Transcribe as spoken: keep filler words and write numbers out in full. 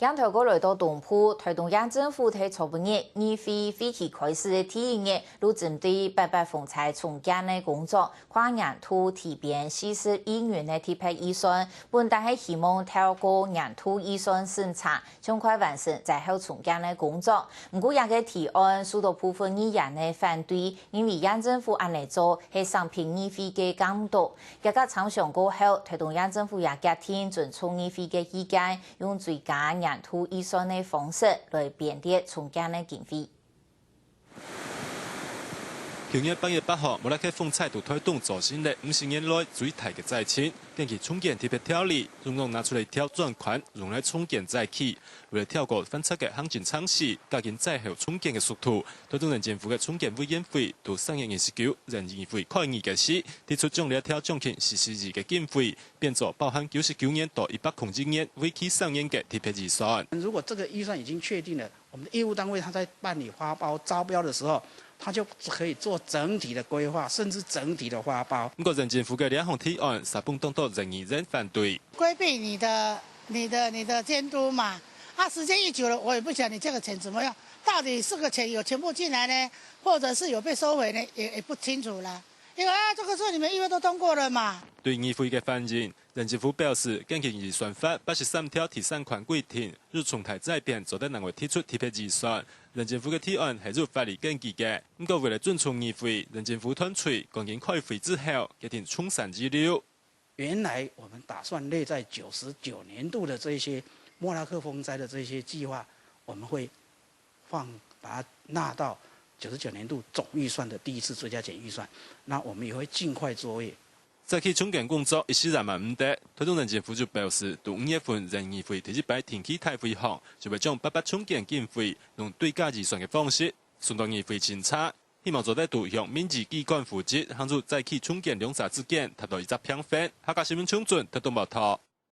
鏡頭過來到東部，臺東縣政府在昨晡日議會會期開始个第一日，就針對八八風災重建个工作，跨年度提編四十億元个特別預算，本底係希望透過年度預算審查， 盡快完成災後重建个工作。毋過，這个提案受到部分議員个反對，認為縣政府恁呢做係省評議會个監督。這个參詳過後，臺東縣政府也決定尊重議會个意見，用追加年度預算个方式來編列重建个經費。 舊年八月八號，莫拉克風災對臺東造成了五十年來最大个災情。根據重建特別條例，中央拿出了一條專款，用來重建災區。為了跳過繁雜个行政程序，加緊災後重建个速度，臺東縣政府个重建委員會對三月二十九縣議會開議个時，提出將這條將近四十億个經費，變做包含九十九年到一百空一年為期三年个特別預算。如果這個預算已經確定了， 我們的業務單位他在辦理發包招標的時候，他就可以做整體的規劃，甚至整體的發包。毋過，縣政府个兩項提案，煞分當多縣議員反對。規避你的、你的、你的監督嘛。啊，時間一久了，我也不曉得你這個錢怎麼用，到底這個錢有全部進來呢，或者是有被收回呢，也、也不清楚啦。因為啊，這個是你們預算都通過了嘛。對議會个反應， 縣政府表示，根據預算法八十三條第三款規定，有重大災變做得另外提出特別預算。縣政府个提案係有法律根據个，毋過為了尊重議會，縣政府團隊趕緊開會之後，決定從善如流。原來我們打算列在九十九年度的這些莫拉克風災的這些計劃，我們會放，把它納到九十九年度總預算的第一次追加減預算，那我們也會盡快作業。 災區重建工作一時也慢毋得，臺東縣政府就表示，對五月份縣議會第一擺定期大會項，就會將八八重建經費用追加預算个方式送到議會審查，希望做得對向民意機關負責，行出災區重建兩者之間達到一隻平衡。客家新聞張俊，臺東報導。